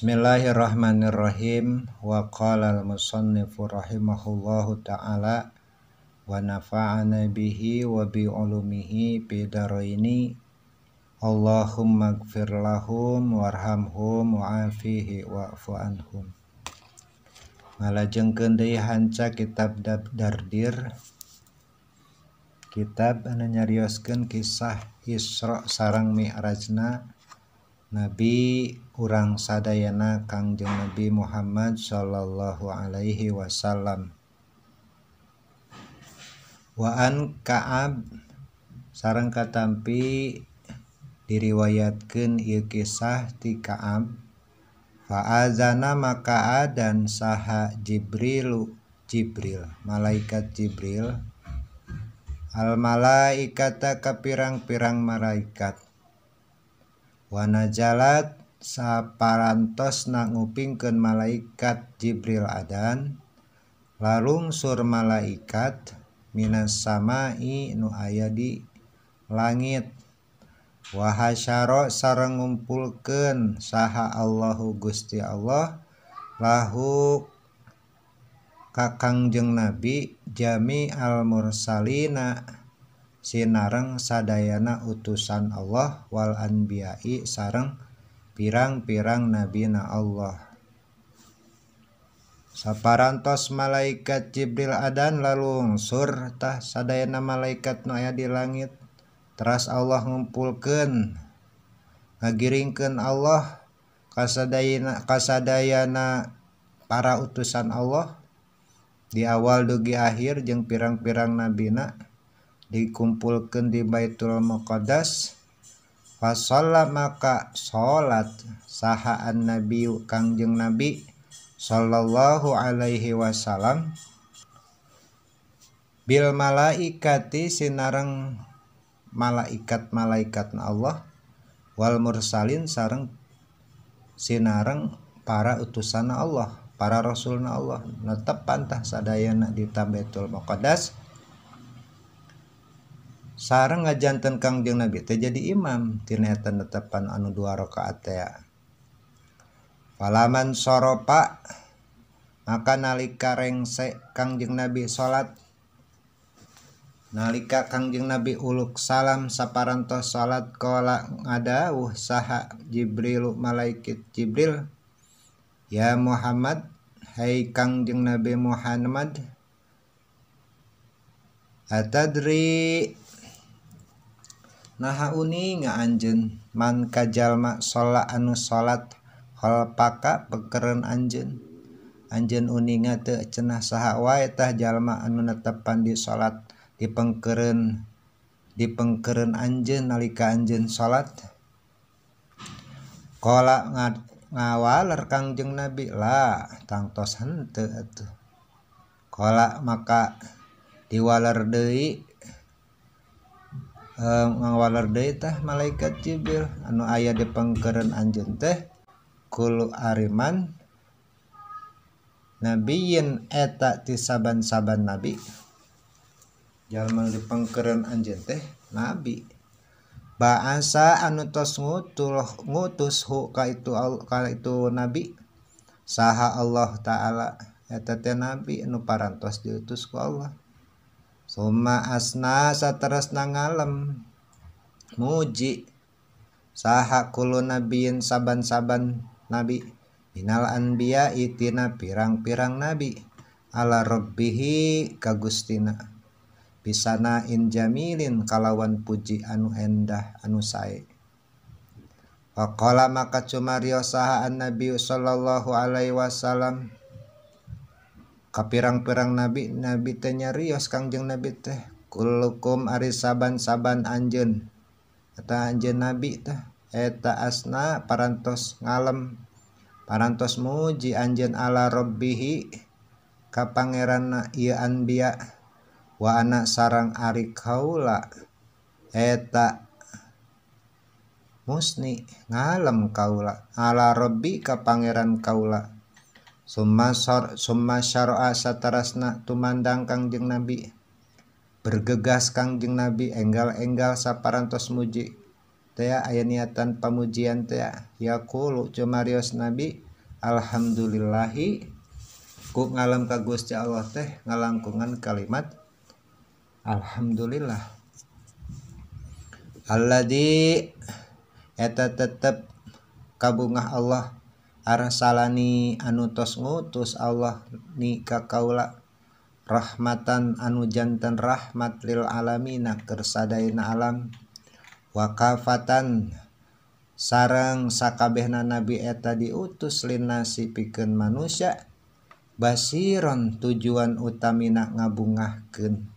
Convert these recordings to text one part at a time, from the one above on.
Bismillahirrahmanirrahim. Wa qala al-musannifu rahimahullahu ta'ala wa nafa'ana bihi wa bi ulumihi bidaraini. Allahumma gfir lahum warhamhum wa'afihi wa'fu anhum. Ngalajengkeun deui hanca kitab Dardir, kitab anu nyarioskeun kisah Isra sareng Mi'rajna Nabi urang sadayana Kangjeng Nabi Muhammad sallallahu alaihi wasallam. Wa an Ka'ab sareng katampi diriwayatkeun ieu kisah ti Ka'ab. Fa'azana maka adan saha Jibrilu Jibril, malaikat Jibril, al malaikata ka pirang-pirang malaikat. Wanajalat saparantosna ngupingkeun malaikat Jibril adan, larungsur malaikat minas samai nu aya di langit. Wa hasyara sareng ngumpulkeun saha Allahu Gusti Allah lahu ka Kangjeng Nabi jami al mursalina sinareng sadayana utusan Allah wal anbiya'i sareng pirang-pirang nabina Allah. Saparantos malaikat Jibril adan lalungsur tah sadayana malaikat nu aya di langit. Teras Allah ngumpulkeun, ngagiringkeun Allah kasadayana para utusan Allah di awal dugi akhir jeung pirang-pirang nabina dikumpulkeun di Baitul Muqaddas. Fasalla maka salat saha an-nabi Kangjeng Nabi sallallahu alaihi wasallam bil malaikati sinareng malaikat-malaikat Allah wal mursalin sareng sinareng para utusan Allah, para rasulna Allah. Netepan tah sadayana di Baitul Muqaddas sareng ngajanten Kangjeng Nabi teh jadi imam tina eta netepan anu 2 rakaat teh. Falaman soropa maka nalika rengse Kangjeng Nabi salat, nalika Kangjeng Nabi uluk salam saparantos salat, qala ngadawuh saha Jibril malaikat Jibril, ya Muhammad, hai Kangjeng Nabi Muhammad, atadri naha uninga anjeun man kajalma sholat anu salat khalpaka pekeren anjeun, anjeun uninga teu cenah saha wae tah jalma anu netepan di salat dipengkeureun anjeun nalika anjeun salat. Qala ngawaler Kangjeng Nabi, la tangtos henteu atuh. Qala maka diwaler deui, ngawaler deui tah malaikat Jibril anu aya di pengkeureun anjeun teh kulu ariman nabiyin eta ti saban-saban nabi. Jalma di pengkeureun anjeun teh nabi. Ba'asa anu tos ngutus hu ka itu nabi saha Allah taala, eta teh nabi anu parantos diutus ku Allah. Summa asna saterasna ngalem muji saha kulu nabiyin saban-saban nabi minal anbiya itina pirang-pirang nabi ala rabbihi ka Gustina bisana in jamilin kalawan puji anu endah anu sae. Faqala maka cumarios saha an-nabi sallallahu alaihi wasallam kapirang-pirang nabi, nabi teh nyarios Kangjeng Nabi teh kullukum ari saban-saban anjeun eta anjeun nabi teh eta asna parantos ngalem parantos muji anjeun ala rabbihi ka pangeranna ieu anbiya wa ana sareng ari kaula eta musni ngalem kaula ala rabbi ka pangeran kaula. Summa syara'a satarasna tumandang Kangjeng Nabi, bergegas Kangjeng Nabi enggal-enggal saparantos muji teh aya niatan pamujian teh, yaqulu cumarios Nabi alhamdulillahi ku ngalem ka Gusti Allah teh ngalangkungan kalimat alhamdulillah. Alladzi eta tetep kabungah Allah arsalani anu tos ngutus Allah ni ka kaula rahmatan anu janten rahmat lil alamina keur sadayana alam wa kafatan sareng sakabehna nabi eta diutus linasi pikeun manusia basiron tujuan utamina ngabungahkeun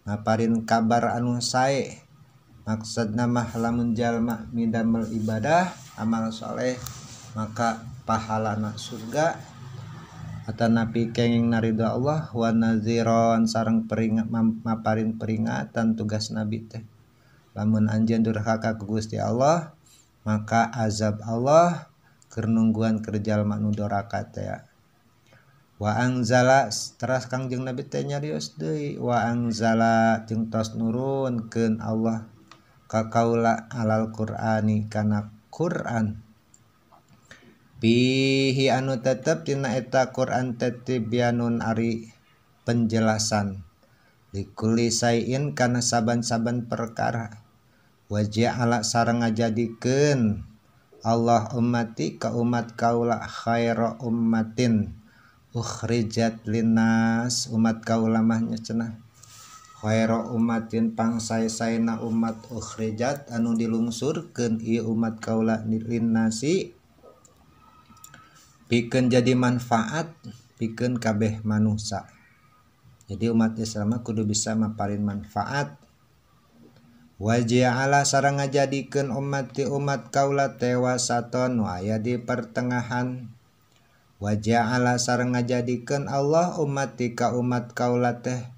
ngaparin kabar anu sae. Maksudna mah lamun jalma midamel ibadah amal soleh maka pahalana surga atanapi kenging naridho Allah wa naziron sareng peringat maparin peringatan tugas nabi teh lamun anjeun durhaka ka Gusti Allah maka azab Allah keur nungguan keur jalma nu doraka teh. Wa anzala teras Kangjeng Nabi teh nyarios deui wa anzala jeung tos nurunkeun Allah ka kaula alal Qur'ani kana Qur'an bihi anu tetep dina eta Qur'an tibyanun ari penjelasan likulli sayin kana saban-saban perkara wa ja'ala sareng ngajadikeun Allah ummati ka umat kaula khaira ummatin ukhrijat linnas umat kaula mah nya cenah khaira ummatin pangsae-saena umat ukhrijat anu dilungsurkeun ieu umat kaula linnasi pikeun jadi manfaat pikeun kabeh manusia. Jadi umat Islam kudu bisa maparin manfaat. Wa ja'ala sareng ngajadikeun ummati umat kaula tewasaton aya di pertengahan. Wa ja'ala sareng ngajadikeun Allah ummati ka umat kaula teh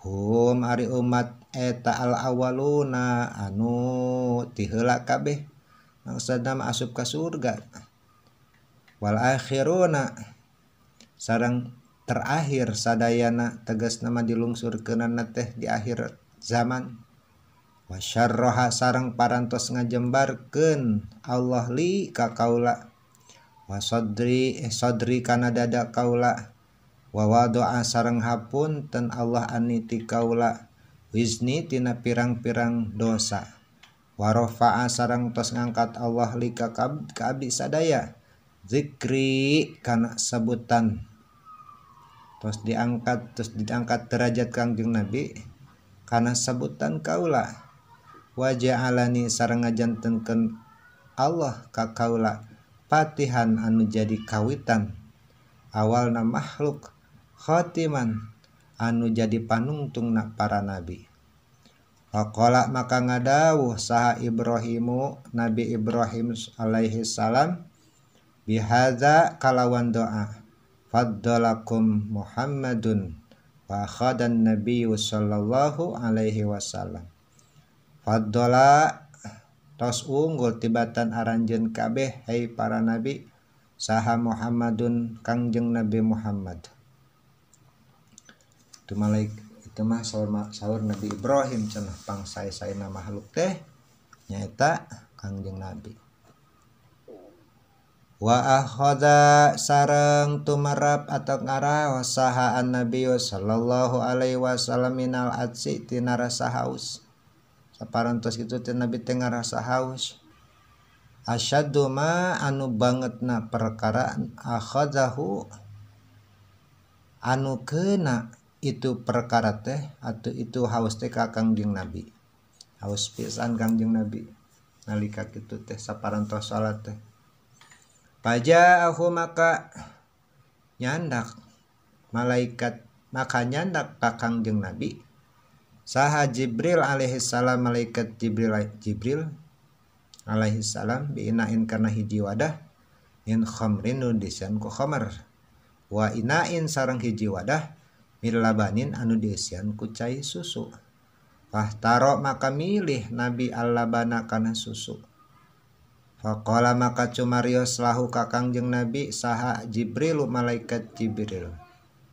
hum ari umat eta al awaluna anu ti heula kabeh maksudna mah asup ka surga. Wal akhiruna sareng terakhir sadayana tegasna mah dilungsurkeunana teh di akhir zaman. Wa syarraha sareng parantos ngajembarkeun Allah li ka kaula wa sadri sadri kana dada kaula wa wadoa sareng hapunten Allah aniti kaula wizni tina pirang-pirang dosa wa rafa'a sareng tos ngangkat Allah li ka abdi sadaya zikri kana sebutan tos diangkat derajat Kangjeng Nabi kana sebutan kaula wa ja'alani sareng ngajantenkeun Allah ka kaula patihan anu jadi kawitan awalna makhluk khatiman anu jadi panungtungna para nabi. Faqala maka ngadawuh saha Ibrahimu Nabi Ibrahim alaihi salam bihadza kalawan doa faddalakum Muhammadun wa khadan nabiyyu sallallahu alaihi wasallam. Faddala tos unggul tibatan aranjeun kabeh hai para nabi saha Muhammadun Kangjeng Nabi Muhammad. Itu malaik itu mah saur Nabi Ibrahim cenah pangsae-saena makhluk teh nyaeta Kangjeng Nabi. Wa akhadha sareng tumarap atau ngaraos saha an-nabi sallallahu alaihi wasallam minal atsi tina rasa haus. Saparantos kitu teh Nabi teh ngarasa haus. Asyaddu ma anu bangetna perkara akhadhahu anu keuna itu perkara teh atau itu haus teh ka Kangjeng Nabi. Haus pisan Kangjeng Nabi nalika kitu teh saparantos salat teh. Paja'ahu maka nyandak malaikat maka nyandak ka Kangjeng Nabi saha Jibril alaihi salam malaikat Jibril alaihi salam biinain kana hiji wadah min khamrin nu diisian ku khamar wa inain sareng hiji wadah min labanin anu diisian ku cai susu. Fahtaro maka milih Nabi al-labana kana susu. Faqala maka cumarios lahu ka Kangjeng Nabi saha Jibril malaikat Jibril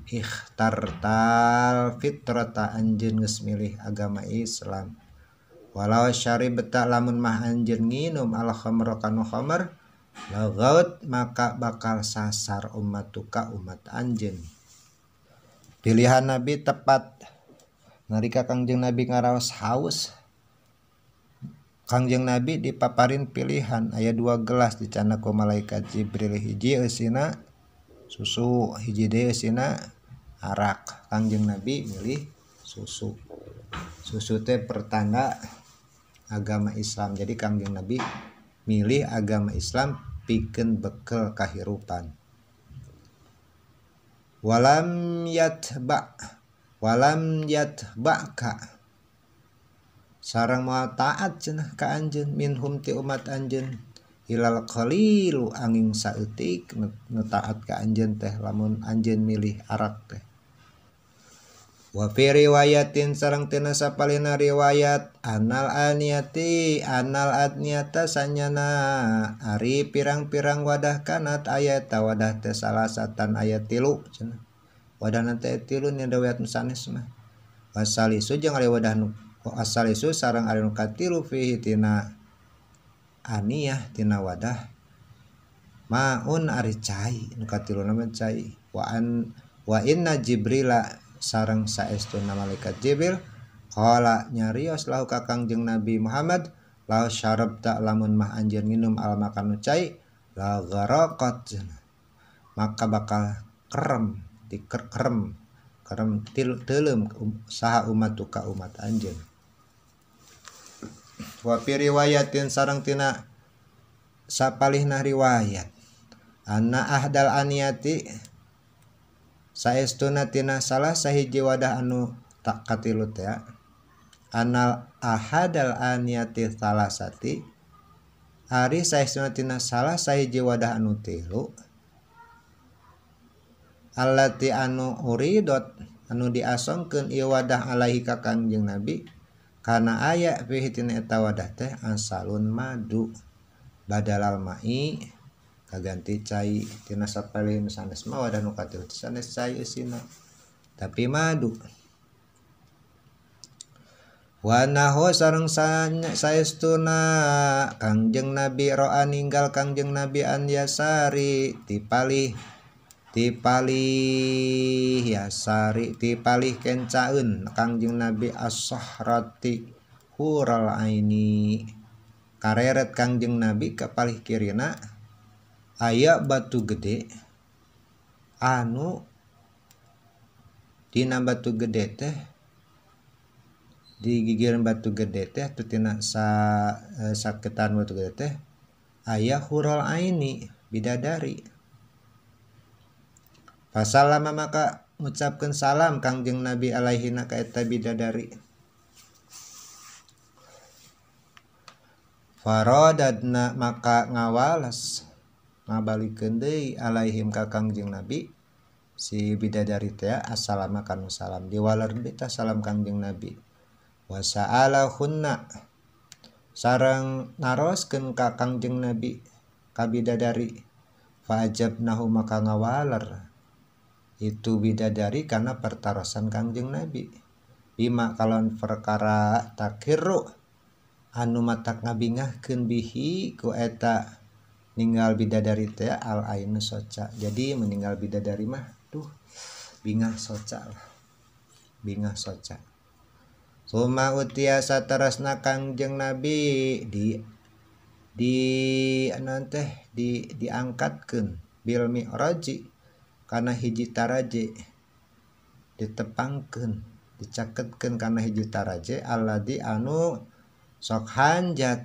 ikhtartal fitrata anjeun geus milih agama Islam walau syaribta lamun mah anjeun nginum al khamra kana khamar Lagaut maka bakal sasar ummatuka umat anjeun. Pilihan Nabi tepat. Nalika Kangjeng Nabi ngaraos haus, Kangjeng Nabi dipaparin pilihan aya dua gelas dicana ku malaikat Jibril, hiji eusina susu, hiji deui eusina arak. Kangjeng Nabi milih susu. Susu teh pertanda agama Islam. Jadi Kangjeng Nabi milih agama Islam pikeun bekel kahirupan. Walam yatba walam yatba'ka sareng moal taat cenah ka anjeun minhum ti umat anjeun ilal qalilu angin saeutik nu taat ka anjeun teh lamun anjeun milih arak teh. Wa fi riwayatin sareng tina sapalina riwayat anal aniyati anal adniyata sanyana ari pirang-pirang wadah kanat aya ta wadah teh salasatan aya tilu cenah. Wadahna teh tilu nya riwayat nu sanes mah. Wasalisu jeung ari wadah nu asalisu sareng ari nu katilu fihi tina aniyah tina wadah maun ari cai nu katiluna mah cai. Wa an wa inna jibrila sareng saestuna malaikat Jibril qala nyarios lahu ka Kangjeng Nabi Muhammad la syarabta lamun mah anjeun nginum al makanu cai la gharaqat maka bakal kerem dikerem kerem teuleum saha ummatuka umat anjeun. Wa fi riwayatin sareng tina sapalihna riwayat anna ahdal aniyati saestuna tina salah sahiji wadah anu tak katilu teh anal ahadal aniyati salasati ari saestuna tina salah sahiji wadah anu tilu allati anu uridot anu diasongkeun ieu wadah alaihi ka Kangjeng Nabi kana aya fihi tina eta wadah teh asalun madu badalal mai kaganti cai tina sapalih nu sanes mah wadah nu katilu sanes cai eusina tapi madu. Wa nahu sareng saestuna Kangjeng Nabi roa ninggal Kangjeng Nabi an yasari tipalih tipalih yasari tipalih kencaeun Kangjeng Nabi as-sahrati hural aini kareret Kangjeng Nabi ka palih kirina aya batu gede anu dina batu gede teh di gigireun batu gede teh atuh tina saketan batu gede teh aya hural aini bidadari. Fasalama maka ngucapkeun salam Kangjeng Nabi alaihina ka eta bidadari. Faradadna maka ngawales ngabalikeun deui alaihim ka Kangjeng Nabi si bidadari teh assalama kanu salam diwaler deui tah salam Kangjeng Nabi. Wa sa'alahunna sareng naroskeun ka Kangjeng Nabi ka bidadari fa ajabnahu maka ngawaler itu bidadari karena pertarosan Kangjeng Nabi bima kalon perkara takhiru anu matak ngabingahkeun bihi ku eta ninggal bidadari teh al ainu soca. Jadi meninggal bidadari mah tuh bingah soca lah, bingah soca. Suma utia saterasna Kangjeng Nabi di anu teh di diangkatkeun bil mi'raji kana hiji taraje ditepangkeun dicaketkeun kana hiji taraje alladzi anu sok hanjat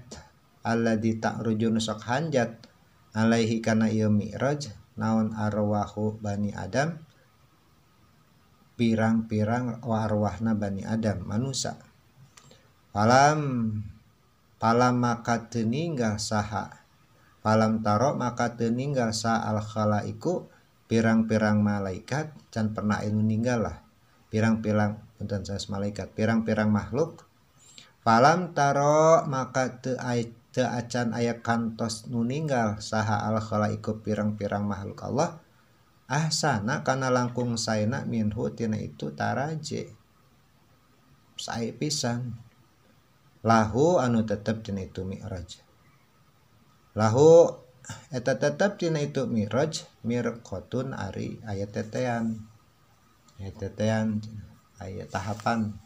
alladzi ta'rujun sok hanjat alaihi kana ieu mi'raj naon arwahu bani Adam pirang-pirang arwahna bani Adam manusia. Palam palam maka teu ninggal saha palam taro maka teu ninggal sa al khalaiku pirang-pirang malaikat can pernah anu ninggal lah pirang-pirang punten sanes malaikat pirang-pirang makhluk. Palam taro maka teu acan aya kantos nu ninggal saha al khalaiku pirang-pirang makhluk Allah ahsana kana langkung saena minhu tina itu taraje sae pisan lahu anu tetep tina itu mi'raj lahu eta tetep tina itu miraj mirqatun ari aya tetean. Aya tetean aya tahapan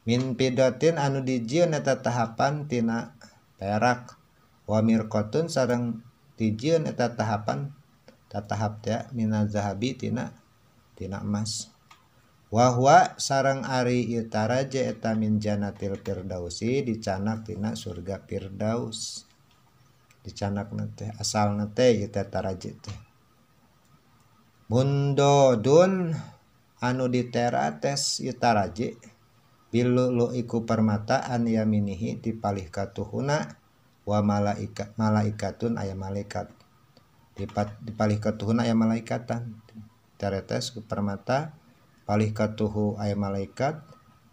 min pidatin anu dijieun eta tahapan tina perak wa mirqatun sareng dijieun eta tahapan tatahap teh minaz zahabi tina tina emas. Wa huwa sareng ari ieu taraje eta min jannatil firdausi dicanak tina surga firdaus. Dicanakna teh asalna teh ieu teh taraje teh. Mundodun anu diterates ieu taraje bilulu iku permata an yaminihi dipalih katuhuna wa malaika malaikatun aya malaikat. Dipalih katuhuna aya malaikatan. Teretes ku permata palih katuhu aya malaikat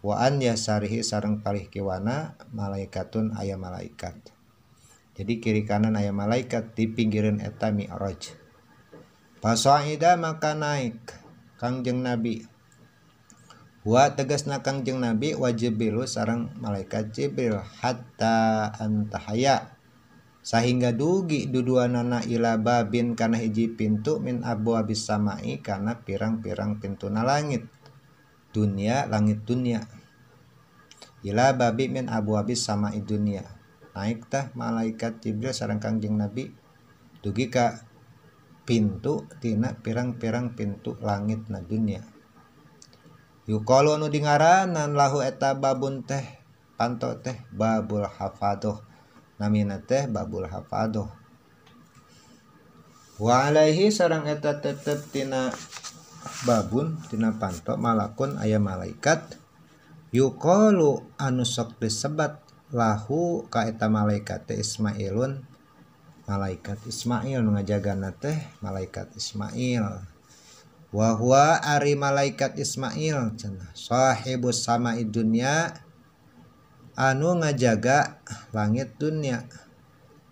wa an yasarihi sareng palih kiwana malaikatun aya malaikat. Jadi kiri kanan aya malaikat di pinggireun eta mi'raj. Fasaida maka naik Kangjeng Nabi. Wa tegasna Kangjeng Nabi wa Jibril sareng malaikat Jibril hatta antahaya sahingga dugi duduanana ila babin kana hiji pintu min abwabis samai kana pirang-pirang pintuna langit dunia langit dunia ila babi min abwabis samai dunia naik tah malaikat Jibril sareng Kangjeng Nabi dugi ka pintu tina pirang-pirang pintu langit na dunia yuqalu nu dingaranan lahu eta babun teh panto teh babul hafadoh namina teh babul hafadoh wa alaihi sareng eta tetep tina babun tina panto malakun aya malaikat yuqalu anu sok disebat lahu ka eta malaikat teh Ismailun malaikat Ismail nu ngajagana teh malaikat Ismail wa huwa ari malaikat Ismail cenah sahibus sama'i dunya anu ngajaga langit dunia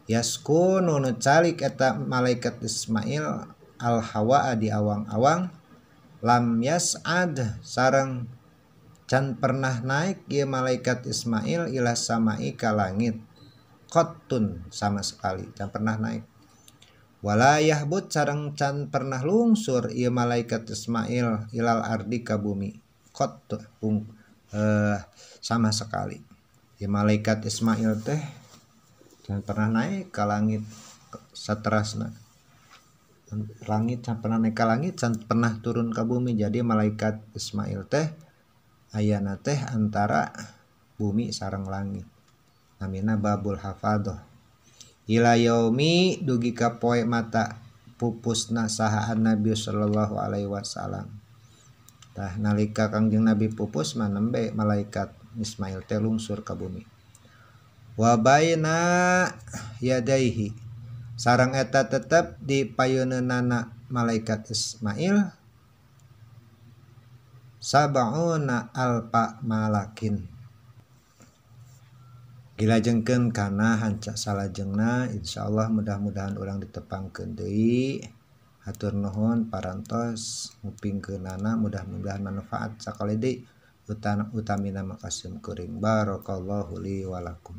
yaskunu nu calik eta malaikat Ismail al hawa di awang-awang lam yas'ad sareng can pernah naik ieu malaikat Ismail ila samai ka langit qattun sama sekali can pernah naik wala yahbut sareng can pernah lungsur ieu malaikat Ismail ilal ardi ka bumi qattun sama sekali. Ya malaikat Ismail teh jangan pernah naik ke langit saterasna. Langit jangan pernah naik ke langit, jangan pernah turun ke bumi. Jadi malaikat Ismail teh ayana teh antara bumi sareng langit. Namina babul hafadoh. Ila yaumi dugi ka poe mata pupusna saha Nabi sallallahu alaihi wasallam. Tah nalika Kangjeng Nabi pupus mah nembe malaikat Ismail teh lungsur ka bumi. Wa baina yadaihi sareng eta tetep di payuneunana malaikat Ismail sab'una alfa malakin. Gilajengkeun kana hanca salajengna insyaallah mudah-mudahan urang ditepangkeun deui. Hatur nuhun parantos ngupingkeunana mudah-mudahan manfaat sakali deui. Utamina makasih kuring barakallahu li wa lakum.